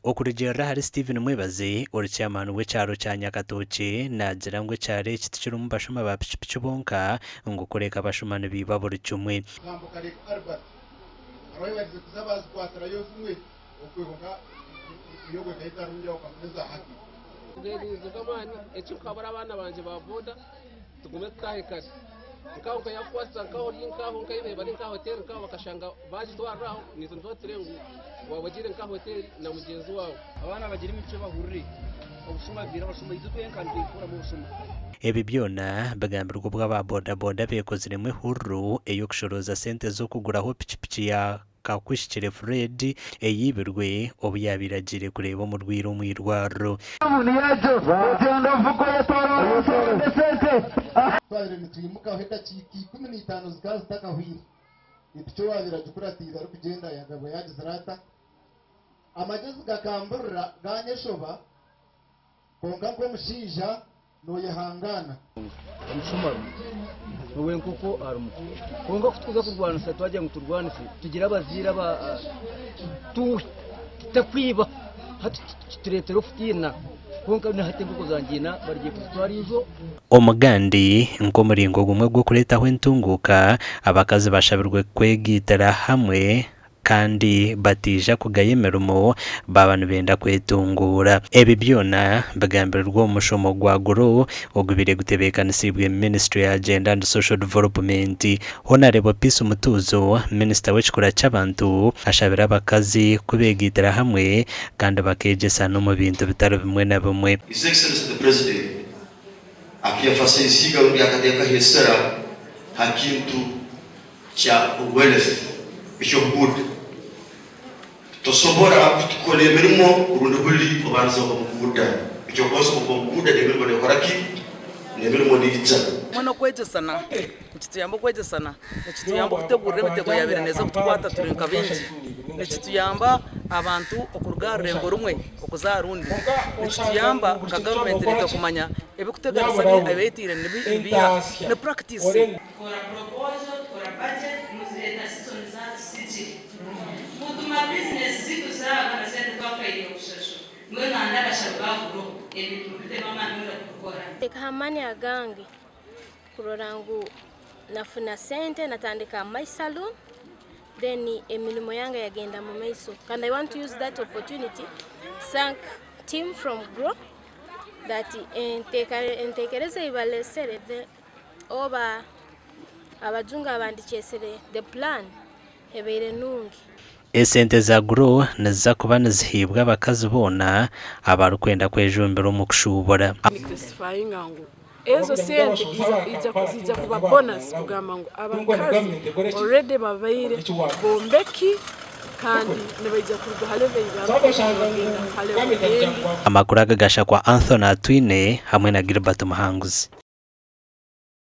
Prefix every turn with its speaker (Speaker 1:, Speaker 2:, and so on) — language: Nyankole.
Speaker 1: Okurugiirira ahari Steven Mwebaze, ori chairman w'ekyaro kya Nyakatookye, naagira ngu ekyaro eki tikirimu bashuma ba pikipiki bonka ngu kureka abashuma nibaiba buri kimwe.
Speaker 2: Kwambuka Lake Albert, abaibarize kuza baazikwatirayo zimwe okwiha nka Iyogwe ekaba etarungi aho okafuna eza hati.
Speaker 3: Ngezize nk'amaani eki nkabura abaana bangye ba boda tugume tutaahe kare. Nkaho nka yakukwatisa nkaho ori nkaho nka ei bari nka hoteri nkaho bakashanga bagitwarira aho naitwe nituba tureeba ngu waaba ogiire nka hoteri na mugyenzi waawe.
Speaker 4: Abaana bagire emicwe bahurire obushuma bwire abashuma itwe twenka nitwekuramu obushuma.
Speaker 1: Ebi byona bigambirwe obu aba boda boda beekoziremu ehururu ey'okushorooza sente z'okuguraho pikipiki ya Kakwishikire Fred eyaibirwe obu yaabaire agiire kureeba omurwaire omu irwariro.
Speaker 2: Twabaire nitwimukaho edakiika 15 zikaba zitakahwire, epiki owaabaire agikuratiire arikugyenda yagabwa yaagizire ata? Amagyezi gakamburira gaanyeshoba, kwonka nk'omushaija Nooyehangaana.
Speaker 4: Omushuma arimu, ow'enkoko arimu. Kwonka ku turikuza kurwanisa twagira ngu turwanise tugire abazaire aba tuwe tutakwiba hati kitureetera okutiina kwonka na hati enkoko zangye ina barigiye kuzitwara ijo.
Speaker 1: Omugandi nk'omuringo gumwe gw'okureetaho entunguuka, abakazi bashabirwe kwegaitira hamwe kandi bataija kugaya emirimo baaba nibenda kwetunguura. Ebi byona bigambirirwe omu mushomo gwa Grow ogubaire gutebeekanisiibwe Ministry ya Gender and Social Development. Honarebo Peace Mutuuzo, Minisita w'ekikura ky'abantu ashabire abakazi kubeegaitira hamwe kandi bakeegyesana omu bintu bitari bimwe na bimwe.
Speaker 5: His Excellency the President akemphasizinga rundi akateekaho esira ha kintu kya wealth, eky'obuguuda. Tosobora kutukora emirimo rundi buli obandize kuba muguuda. Eky'okubanza okuba muguuda n'emirimo nekora ki? N'emirimo neija.
Speaker 6: Hamwe n'okwegyesana, nikituyamba okwegyesana, nikituyamba okutegurira emitego eyaabaire neeza kutukwata turi nka baingi, nikituyamba abantu okuruga aha rurengo rumwe okuza aha rundi, nikituyamba nka gavumenti naitwe kumanya ebirikuteganisa ebi etaire nibiiha, ni purakitiisi.
Speaker 7: Tukora proposal, tukora budget, muzireeta season zatusigire. Mutuma business zitu zaagwa na sente twafailinga kushashura. Mbwenu nandi abashaho ba grow ebintu mubitemu amaani mwenda kubikora.
Speaker 8: Ntekaho amaani agange kurora ngu nafuna sente natandika my saloon then emirimo yange yagenda mumaiso kandi I want to use that opportunity thank team from grow that entekereza eyibalesere Oba abajungu abandikyesire the plan ebaire nungi.
Speaker 1: Esente za Grow niziza kuba nizihiibwa abakazi boona abarikwenda kwejumbira omu kushuubura.
Speaker 9: Nikitestifayinga ngu ezo sente ziija kuba bonus kugamba ngu abakazi already babaire bombeki kandi nibaija kuruga ha level ei bariho nibagenda ha level endi.
Speaker 1: Amakuru aga gashakwa Anthony Atwine hamwe na Gilbert Muhanguzi.